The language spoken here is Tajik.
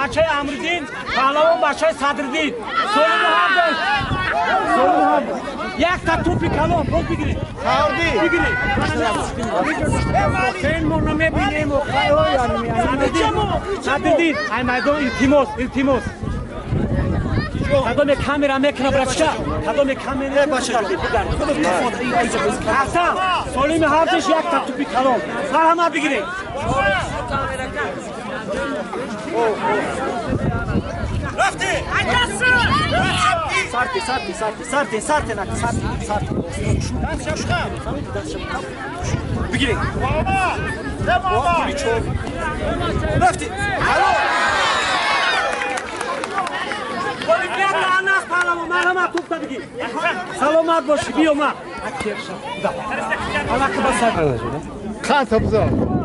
Бачаи Амриддин, паҳлавон бачаи Садриддин. Солими ҳардаш. Солими ҳардаш. Якта тӯпи калон боз бигиред. Бигиред. Филмро намебинем. Садриддин, ай майдон илтимос, илтимос. Кадоме камера мекунад, братча? Кадоме камера Ҳасан, солими ҳардаш якта тӯпи калон. Марҳамат бигиред. Рафти! Сарти, сарти, сарти, сарти, сарти, сарти, сарти. Бигиред. Рафти! Алло! Марҳамат тӯпта бигир. Саломат бошӣ, биё ма. Қанта бузор.